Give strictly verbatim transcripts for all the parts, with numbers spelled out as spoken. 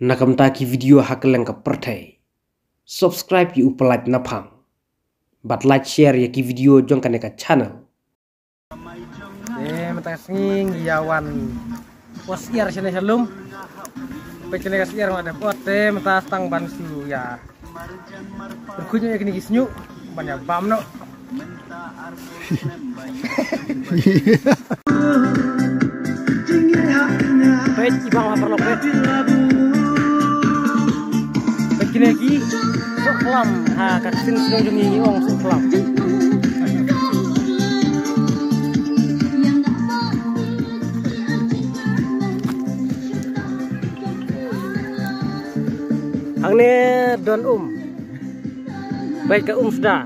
na ka bynta ki video ha kylleng ka pyrthei. Subscribe ïa u Pyllait Naphang bad like share ïa ki video jong kane ka channel. Te mynta ka sngi ngi ïa wan pos ïar shane sha lum. Peit kane ka syiar ma dep ot te mynta tang ban shu ïa pyrkhuid ïa kine ki sniuh ban ïa bam noh. Peit i bang ha paralok peit. Peit kine ki sohkhlam ha ka ktien shnong jong ngi ngi ong sohkhlam. Hangne don um. Peit ka um suda.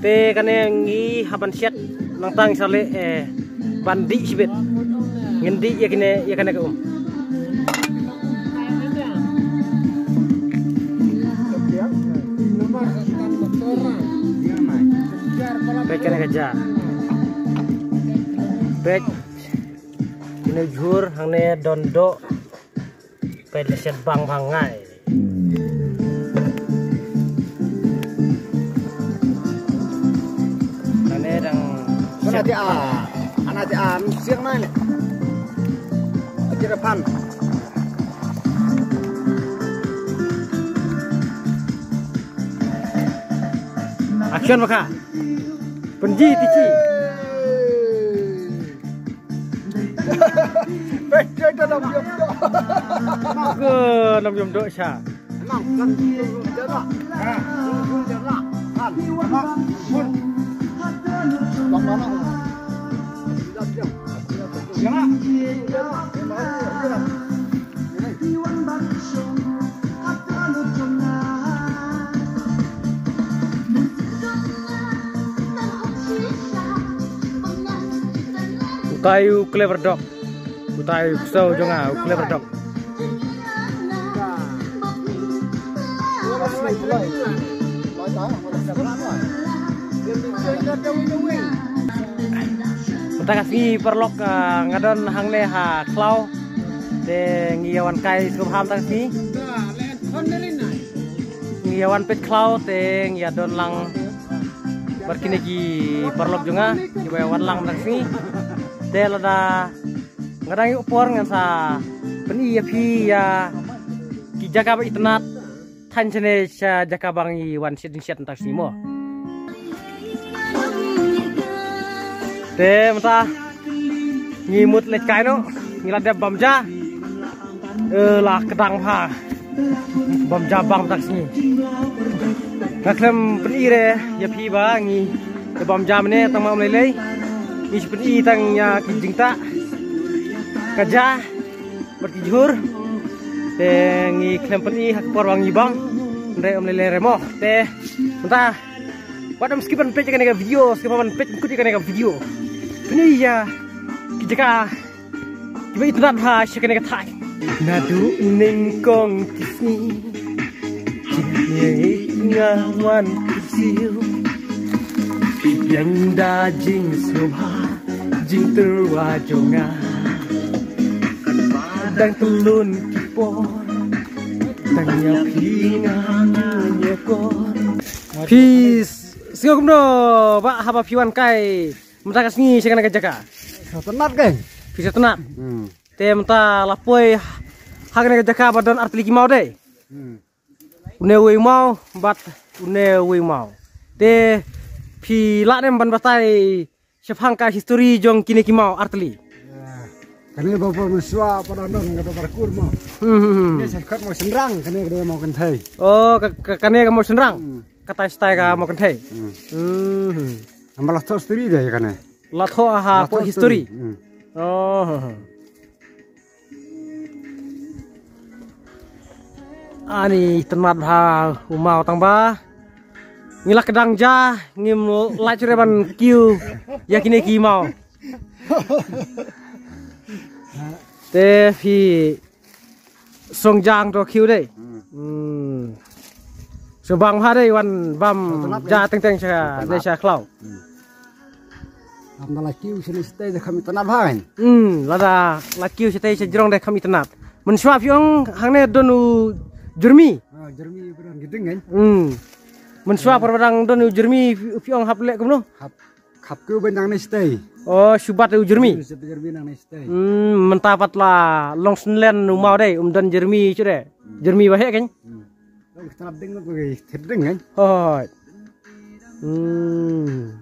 Te kane ngi hap ban shet nangta sa leh, eh, ban dih shibit. Ngin dih ïa kine ïa kane ka um. Peit kane ka ja. Peit kine jhur hangne don doh. Peit la shet bang bang ngai. Kane dang ana ti a, ana ti a siang nai le. Aja depan. Action baka. Penji tici. Peit, peit, peit, nam yom dok. Ke nam yom dok sha. Nam kan yom dok. Ha. Yom dok. Han. Nam. Hun. Bang mana? Yom. Yom. Utai u Clever Dog. Utai u ksew jong nga u Clever Dog. Mynta ka sngi paralok, ah, nga don hangne ha khlaw. Te ngi ïa wan kai sngewbha mynta ka sngi. Ngi ïa wan peit khlaw te ngi ïa don lang bad kine ki paralok jong nga kiba ïa wan lang mynta ka sngi. Te lada nga dang ïoh por ngan sa pyni ïa phi ïa ki jaka ba itynnat. Than shane sha jaka ba ngi wan shet jingshet mynta ka sngi mo. Te mynta ngi mut leit kai noh, ngi la dep bam ja. Eh, la kdang bha. Bam ja bang mynta ka sngi. Nga khlem pyni re ïa phi ba ngi dep bam ja mynne tang ma um lei lei. Ngi shu pyni tang ïa ki jingtah ka ja bad ki jhur. Te ngi khlem pyni ha ka por ba ngi bam. Hynrei um lei lei re mo. Te mynta wat ym skip ban peit ïa kane ka video, skip ban peit kut ïa kane ka video. Pyni ïa ki jaka kiba itynnat bha sha kane ka thaiñ. Naduh nyngkong ki sngi jingïeit nga wan kyrsiew. Phi biang da jingsngewbha jingtyrwa jong nga. Dang tyllun ki por dang ïa phi nga ñiewkor. Phi sngew kumno bah haba phi wan kai mynta ka sngi sha kane ka jaka? Sa tynnat ke. Phi sa tynnat. Hmm. Te mynta la poi ha kane ka jaka ba don artylli ki maw dei. Hmm. Une uwei u maw bad une uwei u maw. Te phi lah ne em ban batai shaphang ka history jong kine ki maw artylli? Kane ba por mynshwa pat don kata ba kur maw. Hmm, hmm, hmm. Kane sa khot maw shynrang, kane ka dei maw kynthei. Oh, ka, ka, kane ka maw shynrang. Hmm. Kata stai ka maw kynthei. Hmm. Hmm. Namar la thoh history de kane. La thoh ha pdeng history. Hmm. Oh. Ani tynnat bha u maw tang ba ngi la kdang ja ngim lah shuh re ban kiew ïa kine ki maw. Te phi song jang to kiew dei. Hmm. Hmm. So bang bha dei wan bam ja teng teng sha ne sha khlaw. Hmm. Lada la kiew sha ne shatei de kham itynnat bha kan. Hmm, lada la kiew shatei sha jrong de kham itynnat. Mynshuwa phi ong hangne don u Jermi. Ah, Jermi ba don ki ding kan. Hmm. Mynshuwa, eh, por ba dang don u Jermi phi, phi ong hap leh kumno? Hap, hap kiew ban dang ne stay. Oh, shu bat u Jermi. Shu bat Jermi nang ne stay. Hmm, mynta pat la long synlen u maw dei, um don Jermi shuh dei. Hmm. Jermi ba heh kan. Hmm. Long ki tnat ding ko ki thep ding kan. Hoi. Hmm.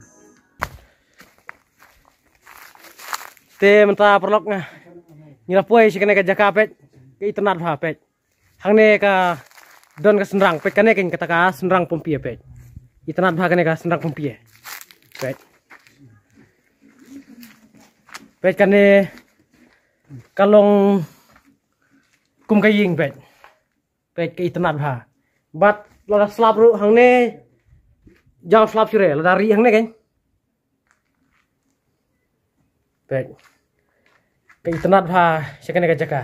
Te mynta paralok nga, ngi la poi sha kane ka jaka peit, ka itynnad bha peit. Hangne ka don ka synrang peit, kane keiñ kata ka synrang pumpi peit. Itynnad bha kane ka synrang pumpi peit. Peit kane ka long kum ka ïing peit. Peit ka itynnad bha. Bad lada slap ruh hangne, jaw slap shuh re, lada ri hangne keiñ. Peit. Ka itynnad bha sha kane ka jaka.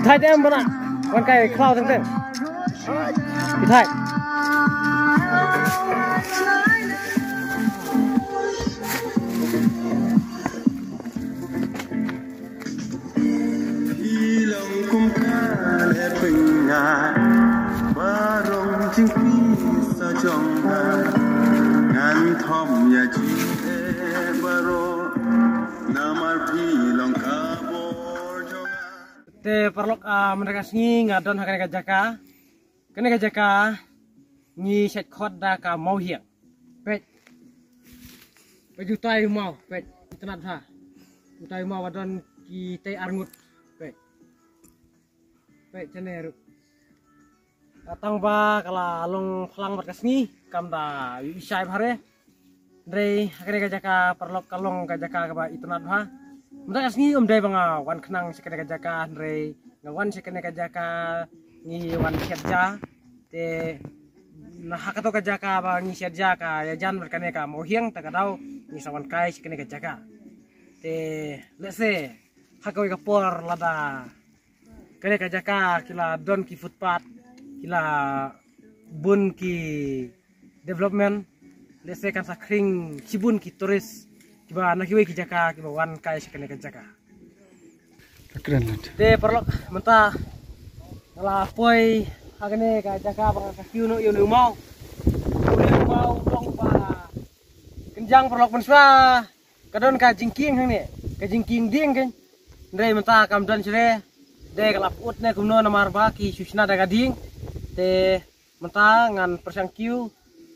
Thait em bana. Wan kai khlau teng teng. Thait. Phi long kum ka lehpyngngad, barong jingpisa jong nga, ngan thom ïa jingeh baroh, namar phi long ka bor jong nga. Te paralok, ah, mynta ka sngi nga don ha kane ka jaka. Kane ka jaka ngi shait khot da ka Mawhiang. Peit. Peit utai u maw, peit, itynnad bha. Utai u maw ba don kitei arngut. Peit. Peit shane ruh. Ka tang ba ka la long phlang bad ka sngi, kam da ïohi shai bha re. Hynrei ha kane ka jaka paralok ka long ka jaka kaba itynnad bha. Mynta ka sngi ym dei ba nga wan khnang sha kane ka jaka, hynrei nga wan sha kane ka jaka ngi wan shet ja. Te na ha kato ka jaka ba ngi shet ja ka ïajan bad kane ka Mawhiang, ta ka daw ngi sa wan kai sha kane ka jaka. Te lehse ha kawei ka por lada kane ka jaka ki la don ki footpath, ki la bun ki development, lehse kan sa khring shibun ki tourist kiba na kiwei ki jaka kiba wan kai sha kane ka jaka. Ka kren lut. Te paralok mynta nga la poi ha kane ka jaka ba nga sa kiew noh ïa une u maw. Une u maw u long ba kynjang paralok, mynshuwa ka don ka jingkieng hangne, ka jingkieng dieng keiñ. Hynrei mynta kam don shuh re. Dei ka la pyut ne kumno namar ba ki shu shna da ka dieng. Te mynta ngan pyrshang kiew,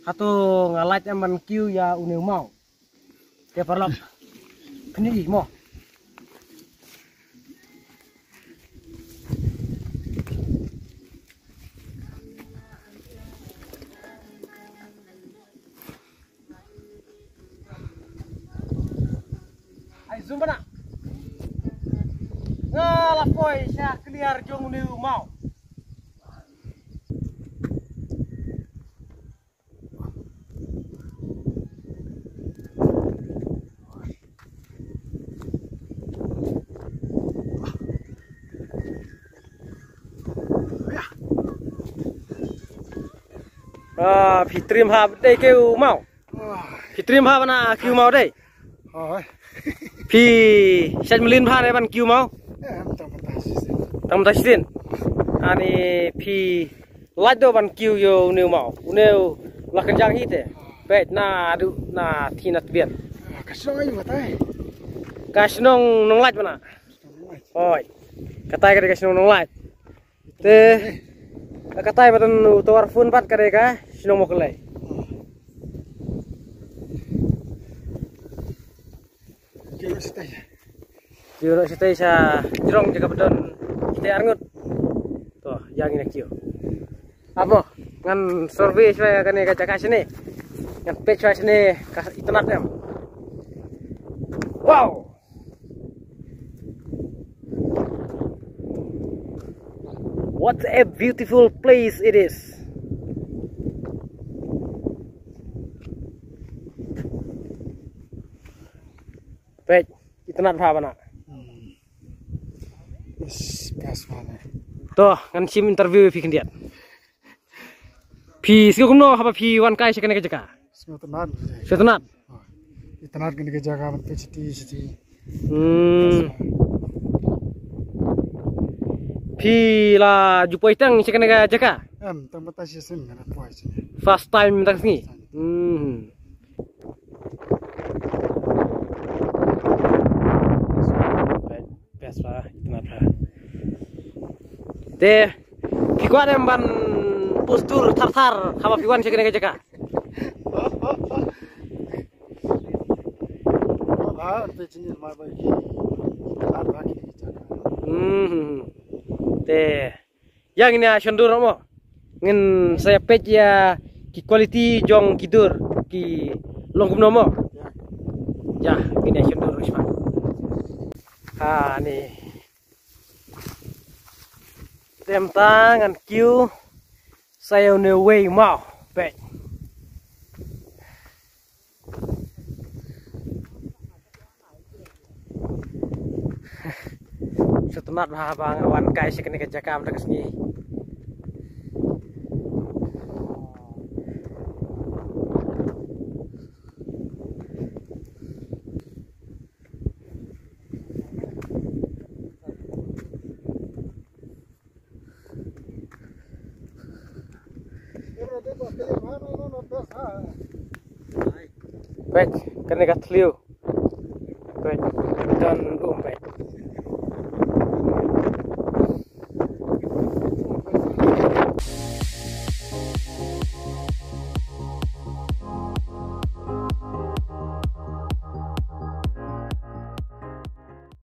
hato nga lait em ban kiew ïa une u maw. Te paralok, pynïohi mo. Ai, zoom bana. Nga la poi sha kliar jong une u maw. Ah, phi triem ha dei kiew maw. Phi triem ha bana kiew maw dei. Hoi. Phi shait mlien bha ne ban kiew maw? Eh, em, tang mynta shisien. Tang mynta shisien. Ani phi lait do ban kiew ïa une u maw. Une u la kynjang hi te. Peit naduh na thie na tbian. Ah, ka shnong aïu katai? Ka shnong Nonglait bana. Hoi. Katai ka dei ka shnong Nonglait. Te katai ba don u tower phone pat ka dei ka shnong Mawkyllei. Kiew noh shatei sha jrong jaka ba don kitei arngut. To ïa ngi na kiew. Amo ngan survey shuwa ïa kane ka jaka shane. Ngan peit shuwa shane ka itynnad em. Wow. What a beautiful place it is. Peit, itynnad bha bana. Hmm. Yes, best bha ne. To, ngan shim interview phi khyndiat. Phi sngew kumno haba phi wan kai sha kane ka jaka? Sngew tynnad. Sngew tynnad. Oh. Itynnad kane ka jaka ban peit shiti shiti. Hmm. Phi la ju poi tang sha kane ka jaka? Em, tang mynta shisien nga la poi sini. First time tang sngi. Hmm. Best bha, itynnad bha. Te phi kwah ne em ban postur thar thar haba phi wan sha kane ka jaka? Ba, te jingin ma ba ki, ki ta ba ki ta. Hmm. Te ïa ngin ïa shon dur mo. Ngin sa ïa peit ïa ki quality jong ki dur ki long kumno mo. Ïa. Ïa, ngin ïa shon dur sha. Ha ni. Te mynta ngan kiew sa ïa une uwei mo. Peit. Sngewtynnad bha ba nga wan kai sha kane ka jaka mynta ka sngi. Peit, kane ka thliew. Peit, don um peit.